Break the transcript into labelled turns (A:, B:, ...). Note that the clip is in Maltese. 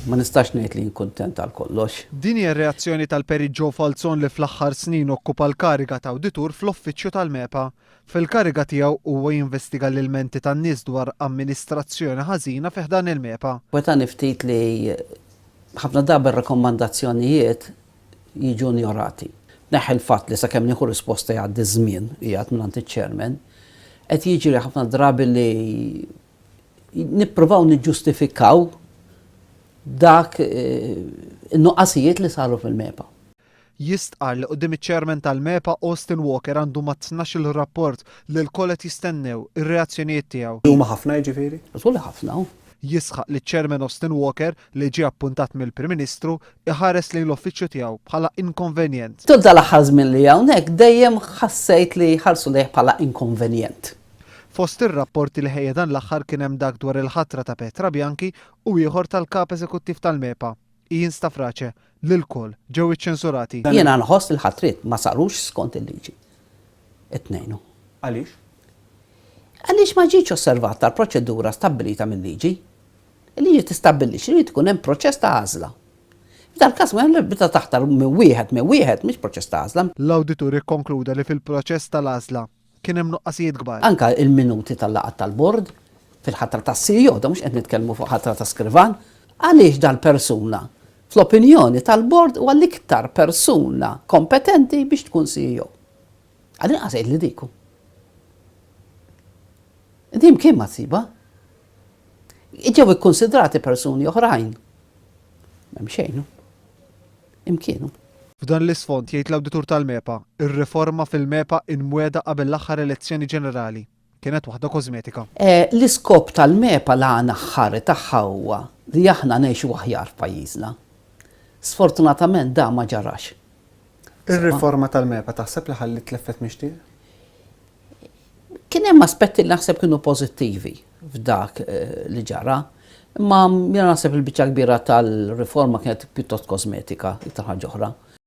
A: Ma nistax ngħid li jien kuntent għal kollox.
B: Din hija r-reazzjoni tal-Perit Joe Falzon li fl-aħħar snin okkupa l-kariga ta' awditur fl-Uffiċċju tal-MEPA. Fil-kariga tiegħu huwa jinvestiga l-ilmenti tan-nies dwar amministrazzjoni ħażina fi ħdan il-MEPA.
A: Kwetani ftit li ħafna drabi r-rakkomandazzjonijiet jiġu injorati. Neħħi l-fatt li sakemm nieħu risposta jgħaddi ż-żmien qiegħed mingħand iċ-chairman, qed jiġri ħafna drabi li nippruvaw niġġustifikaw dak in-nuqqasijiet li saru fil-MEPA.
B: Jistqarr li quddiem iċ-Chairman tal-MEPA Austin Walker għandu mat-tnax-il rapport li lkoll qed jistennew ir-reazzjonijiet tiegħu.
C: Huma ħafna jiġifieri?
A: Żgur li ħafna.
B: Jisħaq li ċ-Chairman Austin Walker, li ġie appuntat mill-Prim Ministru, iħares lejn l-uffiċċju tiegħu bħala inkonvenjent.
A: Tul dal-aħħar żmien li hawnhekk dejjem ħassejt li jħarsu lejh bħala inkonvenjent.
B: Fost ir-rapporti li ħejja dan l-aħħar kien hemm dak dwar il-ħatra ta' Petra Bianchi u ieħor tal-Kap Eżekuttiv tal-MEPA, Ian Stafrace, li lkoll ġew iċċensurati.
A: Jiena nħoss li l-ħatriet ma sarux skont il-liġi. It-tnejn.
C: Għaliex?
A: Għaliex ma ġietx osservata l-proċedura stabbilita mil-liġi. Il-liġi tistabbilixxi li jrid ikun hemm proċess ta' għażla. F'dal-każ ma hemm l-ebda taħtar minn wieħed minn wieħed mhix proċess ta' għażla.
B: L-awditur ikkonkluda li fil-proċess tal-għażla kien hemm nuqqasijiet kbar.
A: Anke il-minuti tal-laqgħat tal-bord, fil-ħatra tas-CEO, da mhux qed nitkellmu fuq ħatra ta' skrivan, għaliex dal-persuna, fl-opinjoni tal-bord huwa l-iktar persuna kompetenti biex tkun CEO. Għall-inqas għidli dik hu. Din mkien ma tsibha. Ġew ikkunsidrati persuni oħrajn. M'hemm xejn. Imkienu.
B: F'dan l-isfond, jgħid l-Awditur tal-MEPA, ir-riforma fil-MEPA imwiegħda qabel l-aħħar elezzjoni ġenerali, kienet waħda kożmetika.
A: L-iskop tal-MEPA, l-għan aħħari tagħha huwa li aħna ngħixu aħjar f'pajjiżna. Sfortunatament dan ma ġarax.
C: Ir-riforma tal-MEPA taħseb li ħalliet l-effett mixtieq?
A: Kien hemm aspetti li naħseb kienu pożittivi f'dak li ġara, imma jiena naħseb il-biċċa kbira tal-riforma kienet pjuttost kosmetika, iktar ħaġa oħra.